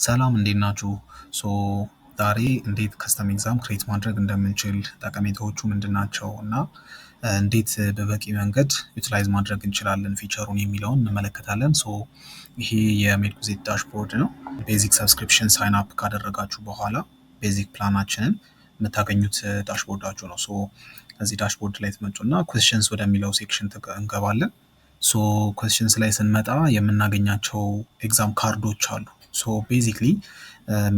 ሰላም፣ እንዴት ናችሁ? So ዛሬ እንዴት custom exam create ማድረግ እንደምንችል፣ ጠቀሜታዎቹ ምንድን ናቸው እና እንዴት በበቂ መንገድ utilize ማድረግ እንችላለን feature ኡን የሚለውን እንመለከታለን። So ይሄ የ MedQuizet dashboard ነው። Basic subscription sign up ካደረጋችሁ በኋላ basic plan ኣችንን የምታገኙት dashboard ኣችሁ ነው። So እዚህ dashboard ላይ ትመጡና questions ወደሚለው section እንገባለን። So questions ላይ ስንመጣ የምናገኛቸው exam card ኦች አሉ። So basically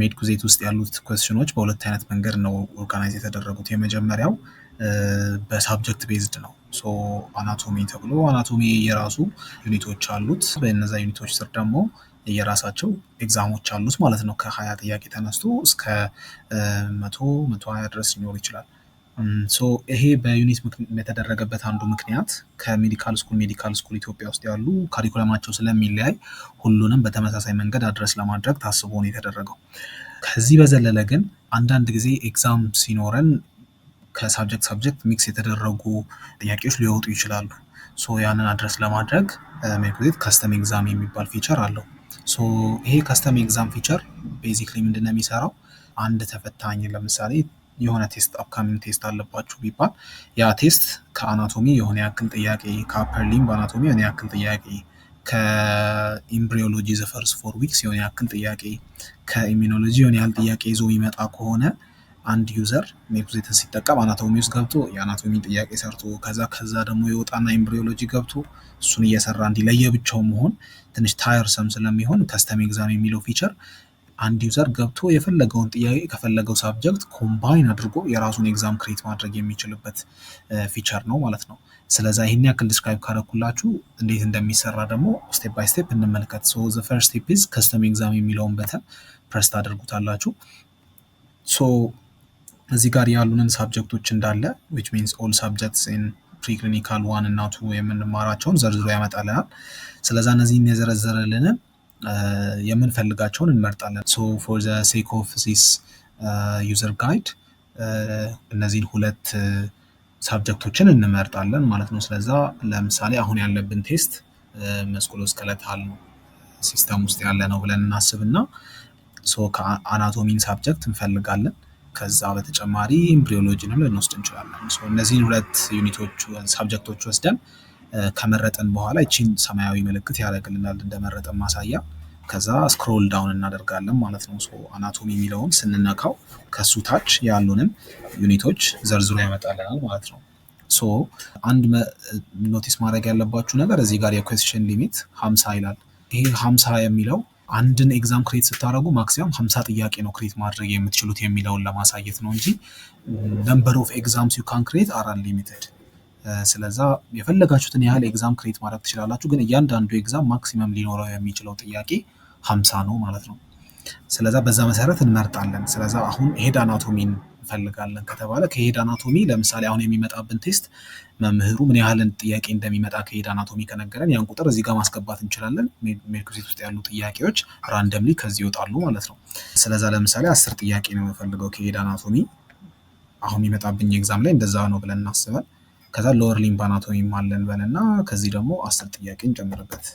MedQuizet ውስጥ ያሉት question ኦች በሁለት አይነት መንገድ ነው organize የተደረጉት። የመጀመሪያው በ subject based ነው። So anatomy ተብሎ anatomy የራሱ unit ኦች አሉት። በእነዛ unit ኦች ስር ደግሞ የራሳቸው exam ኦች አሉት ማለት ነው። ከ20 ጥያቄ ተነስቶ እስከ 100፣ 120 ድረስ ሊኖር ይችላል። So ይሄ በ unit የተደረገበት አንዱ ምክንያት ከ medical school medical school ኢትዮጵያ ውስጥ ያሉ curriculum ኣቸው ስለሚለያይ ሁሉንም በተመሳሳይ መንገድ address ለማድረግ ታስቦ ነው የተደረገው። ከዚህ በዘለለ ግን አንዳንድ ጊዜ exam ሲኖረን ከ subject subject mix የተደረጉ ጥያቄዎች ሊወጡ ይችላሉ። So ያንን address ለማድረግ MedQuizet custom exam የሚባል feature አለው። So ይሄ custom exam feature basically ምንድን ነው የሚሰራው? አንድ ተፈታኝ ለምሳሌ የሆነ test፣ upcoming test አለባችሁ ቢባል ያ test ከ anatomy የሆነ ያክል ጥያቄ፣ ከ upper limb anatomy የሆነ ያክል ጥያቄ፣ ከ embryology the first 4 weeks የሆነ ያክል ጥያቄ፣ ከ immunology የሆነ ያህል ጥያቄ ይዞ የሚመጣ ከሆነ አንድ user MedQuizet ን ሲጠቀም anatomy ውስጥ ገብቶ የ anatomy ጥያቄ ሰርቶ ከዛ ደግሞ የወጣና embryology ገብቶ እሱን እየሰራ እንዲህ ለየብቻው መሆን ትንሽ tiresome ስለሚሆን custom exam የሚለው feature አንድ user ገብቶ የፈለገውን ጥያቄ ከፈለገው subject combine አድርጎ የራሱን exam create ማድረግ የሚችልበት feature ነው ማለት ነው። ስለዛ ይህን ያክል describe ካረኩላችሁ እንዴት እንደሚሰራ ደግሞ step by step እንመልከት። So the first step is custom exam የሚለውን button press ታደርጉታላችሁ። So እዚህ ጋር ያሉንን subject ኦች እንዳለ፣ which means all subjects in preclinical one እና two የምንማራቸውን ዘርዝሮ ያመጣልናል። ስለዛ እነዚህን የዘረዘረልንን የምንፈልጋቸውን እንመርጣለን። So for the sake of this user guide እነዚህን ሁለት subject ኦችን እንመርጣለን ማለት ነው። ስለዛ ለምሳሌ አሁን ያለብን test musculoskeletal system ውስጥ ያለ ነው ብለን እናስብና so ከ anatomy ን subject እንፈልጋለን። ከዛ በተጨማሪ embryology ንም ልንወስድ እንችላለን። እነዚህን ሁለት unit ኦች፣ subject ኦች ወስደን ከመረጥን በኋላ ይቺን ሰማያዊ ምልክት ያደርግልናል እንደመረጠን ማሳያ። ከዛ scroll down እናደርጋለን ማለት ነው። So anatomy የሚለውን ስንነካው ከሱ ታች ያሉንን unit ኦች ዘርዝሮ ያመጣልናል ማለት ነው። So አንድ notice ማድረግ ያለባችሁ ነገር እዚህ ጋር የ question limit 50 ይላል። ይሄ 50 የሚለው አንድን exam create ስታደርጉ maximum 50 ጥያቄ ነው create ማድረግ የምትችሉት የሚለውን ለማሳየት ነው እንጂ number of exams you can create are unlimited። ስለዛ የፈለጋችሁትን ያህል exam create ማድረግ ትችላላችሁ፣ ግን እያንዳንዱ exam maximum ሊኖረው የሚችለው ጥያቄ 50 ነው ማለት ነው። ስለዛ በዛ መሰረት እንመርጣለን። ስለዛ አሁን head anatomy ን እንፈልጋለን ከተባለ ከ head anatomy ለምሳሌ አሁን የሚመጣብን test መምህሩ ምን ያህልን ጥያቄ እንደሚመጣ ከ head anatomy ከነገረን ያን ቁጥር እዚህ ጋር ማስገባት እንችላለን። MedQuizet ውስጥ ያሉ ጥያቄዎች randomly ከዚህ ይወጣሉ ማለት ነው። ስለዛ ለምሳሌ 10 ጥያቄ ነው የምፈልገው ከ head anatomy፣ አሁን የሚመጣብኝ exam ላይ እንደዛ ነው ብለን እናስበን። ከዛ lower limb anatomy ም አለን በልና ከዚህ ደግሞ 10 ጥያቄ እንጨምርበት።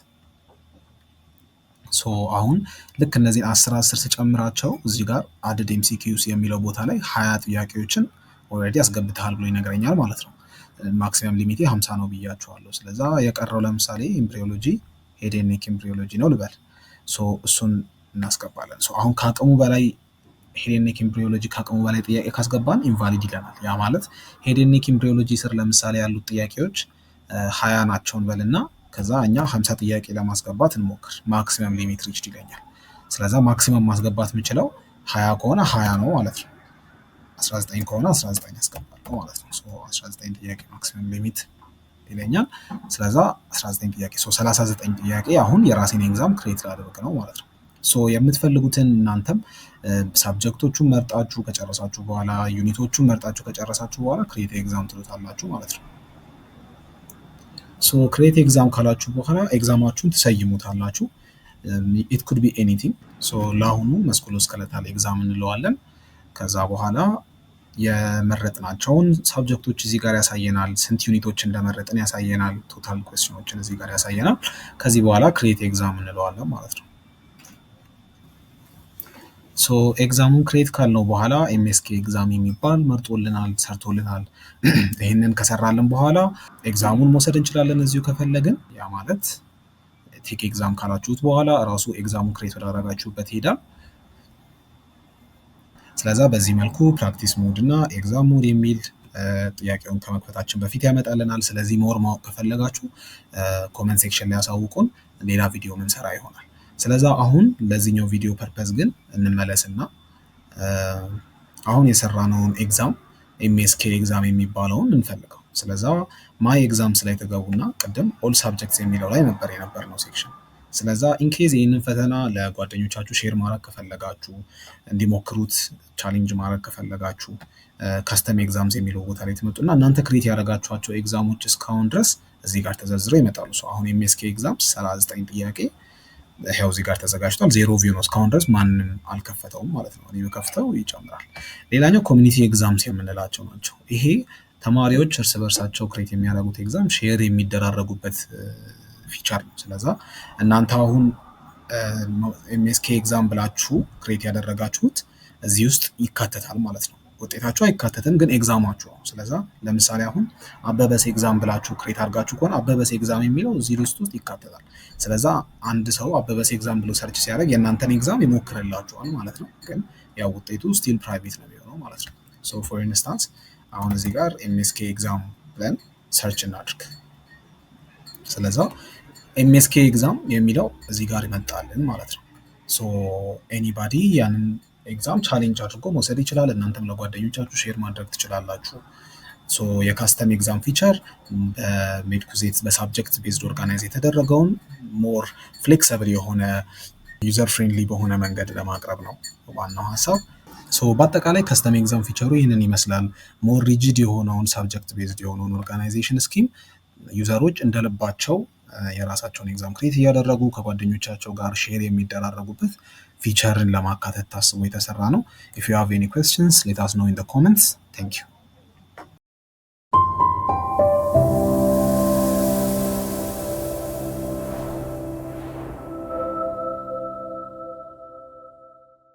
So አሁን ልክ እነዚህን 10 10 ስጨምራቸው እዚህ ጋር added MCQs የሚለው ቦታ ላይ 20 ጥያቄዎችን already አስገብተሃል ብሎ ይነግረኛል ማለት ነው። Maximum limit ኤ 50 ነው ብያቸዋለሁ። ስለዛ የቀረው ለምሳሌ embryology፣ head and neck embryology ነው ልበል። So እሱን እናስገባለን። So አሁን ከአቅሙ በላይ head and neck embryology ከአቅሙ በላይ ጥያቄ ካስገባን invalid ይለናል። ያ ማለት head and neck embryology ስር ለምሳሌ ያሉት ጥያቄዎች 20 ናቸው እንበልና ከዛ እኛ 50 ጥያቄ ለማስገባት እንሞክር። Maximum limit reached ይለኛል። ስለዛ maximum ማስገባት የምችለው 20 ከሆነ 20 ነው ማለት ነው። 19 ከሆነ 19 ያስገባለሁ ማለት ነው። 19 ጥያቄ maximum limit ይለኛል። ስለዛ 19 ጥያቄ፣ 39 ጥያቄ አሁን የራሴን exam create ላደርግ ነው ማለት ነው። So የምትፈልጉትን እናንተም subject ኦቹን መርጣችሁ ከጨረሳችሁ በኋላ፣ unit ኦቹን መርጣችሁ ከጨረሳችሁ በኋላ create exam ትሉታላችሁ ማለት ነው። So create exam ካላችሁ በኋላ exam ኣችሁን ትሰይሙታላችሁ። It could be anything። So ለአሁኑ musculoskeletal exam እንለዋለን። ከዛ በኋላ የመረጥናቸውን subject ኦች እዚህ ጋር ያሳየናል። ስንት unit ኦች እንደመረጥን ያሳየናል። Total question ኦችን እዚህ ጋር ያሳየናል። ከዚህ በኋላ create exam እንለዋለን ማለት ነው። So exam ኡን create ካልነው በኋላ MSK exam የሚባል መርጦልናል፣ ሰርቶልናል። ይህንን ከሰራልን በኋላ exam ኡን መውሰድ እንችላለን እዚሁ ከፈለግን። ያ ማለት take exam ካላችሁት በኋላ ራሱ exam ኡን create ወዳረጋችሁበት ይሄዳል። ስለዛ በዚህ መልኩ practice mode እና exam mode የሚል ጥያቄውን ከመክፈታችን በፊት ያመጣልናል። ስለዚህ more ማወቅ ከፈለጋችሁ comment section ላይ ያሳውቁን፣ ሌላ ቪዲዮ ምንሰራ ይሆናል። ስለዛ አሁን ለዚህኛው ቪዲዮ purpose ግን እንመለስና አሁን የሰራነውን exam MSK exam የሚባለውን እንፈልገው። ስለዛ my exams ላይ ተገቡና ቅድም all subjects የሚለው ላይ ነበር የነበርነው section። ስለዛ in case ይህንን ፈተና ለጓደኞቻችሁ share ማድረግ ከፈለጋችሁ፣ እንዲሞክሩት challenge ማድረግ ከፈለጋችሁ፣ custom exams የሚለው ቦታ ላይ ትመጡና እናንተ create ያደረጋችኋቸው exam ኦች እስካሁን ድረስ እዚህ ጋር ተዘርዝረው ይመጣሉ። አሁን MSK exams 39 ጥያቄ ይኸው እዚህ ጋር ተዘጋጅቷል። Zero view ነው፣ እስካሁን ድረስ ማንም አልከፈተውም ማለት ነው። እኔ ብከፍተው ይጨምራል። ሌላኛው community exams የምንላቸው ናቸው። ይሄ ተማሪዎች እርስ በርሳቸው create የሚያደርጉት exam share የሚደራረጉበት feature ነው። ስለዛ እናንተ አሁን MSK exam ብላችሁ create ያደረጋችሁት እዚህ ውስጥ ይካተታል ማለት ነው። ውጤታችሁ አይካተትም፣ ግን exam ኣችሁ ነው። ስለዛ ለምሳሌ አሁን አበበስ exam ብላችሁ create አድርጋችሁ ከሆነ አበበስ exam የሚለው እዚህ list ውስጥ ይካተታል። ስለዛ አንድ ሰው አበበስ exam ብሎ search ሲያደርግ የእናንተን exam ይሞክርላችኋል ማለት ነው። ግን ያው ውጤቱ still private ነው የሚሆነው ማለት ነው። So for instance አሁን እዚህ ጋር MSK exam ብለን search እናድርግ። ስለዛ MSK exam የሚለው እዚህ ጋር ይመጣልን ማለት ነው። So anybody ያንን exam challenge አድርጎ መውሰድ ይችላል። እናንተም ለጓደኞቻችሁ share ማድረግ ትችላላችሁ። So የ custom exam feature በሜድኩዜት በ subject based organize የተደረገውን more flexible የሆነ user friendly በሆነ መንገድ ለማቅረብ ነው ዋናው ሀሳብ። So በአጠቃላይ custom exam feature ኡ ይህንን ይመስላል። More rigid የሆነውን subject based የሆነውን organization scheme user ኦች እንደልባቸው የራሳቸውን exam create እያደረጉ ከጓደኞቻቸው ጋር share የሚደራረጉበት feature ን ለማካተት ታስቦ የተሰራ ነው። If you have any questions, let us know in the comments. Thank you.